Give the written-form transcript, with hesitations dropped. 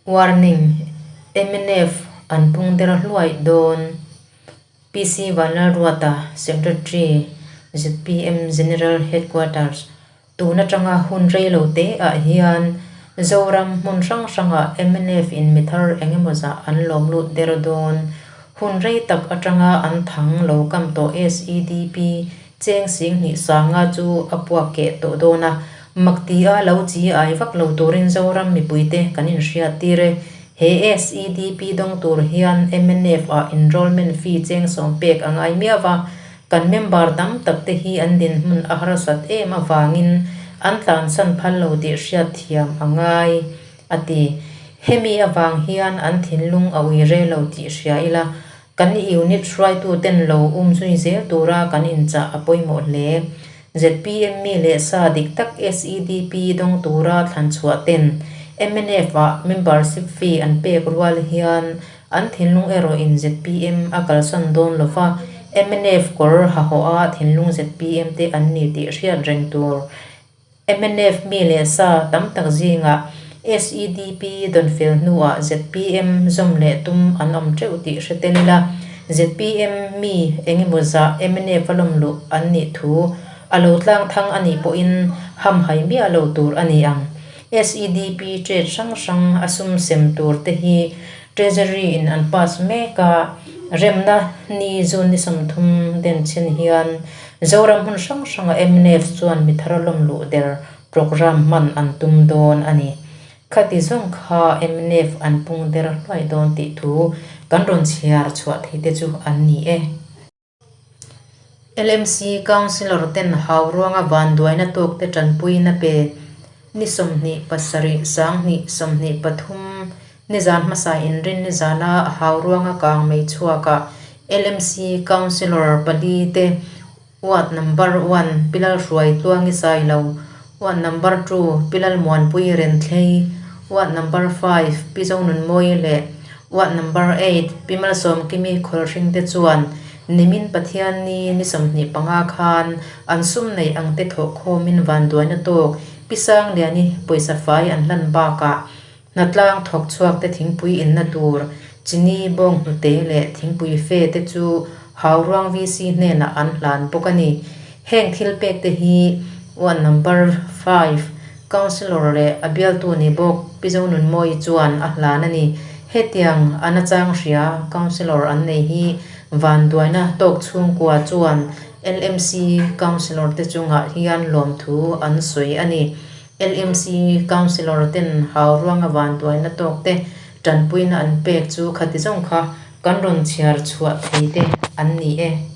Warning, mnf an pung der hluai dawn. PC Vanlalruata, Secretary, zpm General Headquarters, Tun atanga hun rei lo te ah hian Zoram hmun hrang hrangah mnf in mi thar eng emaw zah an lawm lut der dawn. Hun rei tak atanga an thang lo kam tawh SEDP Cheng 20 sanga chu a puak keh tawh dawn a, mak ti a lo chi ai vak lo turin Zoram mipuite kan inhriat tir e. He SEDP dawng tur hian mnf ah enrollment fee cheng sawm pek a ngai miau va, kan member tam tak te hi an dinhmun a harsat em avangin an tlansan phal lo tih hriat thiam a ngai, a ti. Hemi avang hian an thinlung a ui re lo tih hria ila, Kan unit hruaituten lo um zui zel tura kan inchah a pawimawh hle. Zpm mi leh sa dik tak SEDP dawng tura thlan chhuah ten mnf ah membership fee an pek rual hian an thinlung erawhin zpm a kalsan dawn lo va, mnf kawr hahawh a thinlung zpm te an ni tih hriat reng tur. Mnf mi leh sa tam tak zingah SEDP dawnfel hnuah zpm zawm leh tum an awm teuh tih hre tel ila, zpm mi eng emaw zah mnf a lawm luh an nih thu a lo tlang thang a nih pawhin hamhai miah lo tur a ni ang. SEDP trade hrang hrang a sum sem tur te hi Treasury in an pass mek a, remna ni June ni 30 den chin hian Zoram hmun hrang hranga mnf chuan mi thar lawm luh der programme hman an tum dawn a ni. Khati zawng kha mnf an pung der hluai dawn tih thu kan rawn chhiar chhuah thei te chu an ni e. LMC Councillor ten hau ruanga vanduaina tawkte tanpuina pe ni 27 2023 nizan hmasa inrin nizana hau ruanga kang mei chhuakah LMC Councillor pali te Ward number one Pilal Hruai Tluangi Sailo, Ward number two Pilal Muanpui Renthlei, Ward number five Pi Zonunmawi leh Ward number eight Pi Malsawmkimi Khawlhring te chuan nimin Pathianni ni 25 khan an sum neih ang te thawh khawmin vanduaina tawk Pi Sangliani pawisa fai an hlan bakah hnatlang thawk chhuak te thingpui inna tur chini bawng hnute leh thingpui fe te chu Hauruang VC hnenah an hlan bawk a ni. Heng thil pek te hi ward number five Councillor leh a bialtu ni bawk Pi Zonunmawii chuan a hlan a ni. Hetiang a nachang hria Councillor an nei hi vanduaina tawk chhungkua chuan LMC Councillor te chungah hian lawmthu an sawi a ni. LMC Councillor ten hauruanga vanduaina tawk te tanpuina an pek chu khati zawng kha kan rawn chhiar chhuah thei te an ni e.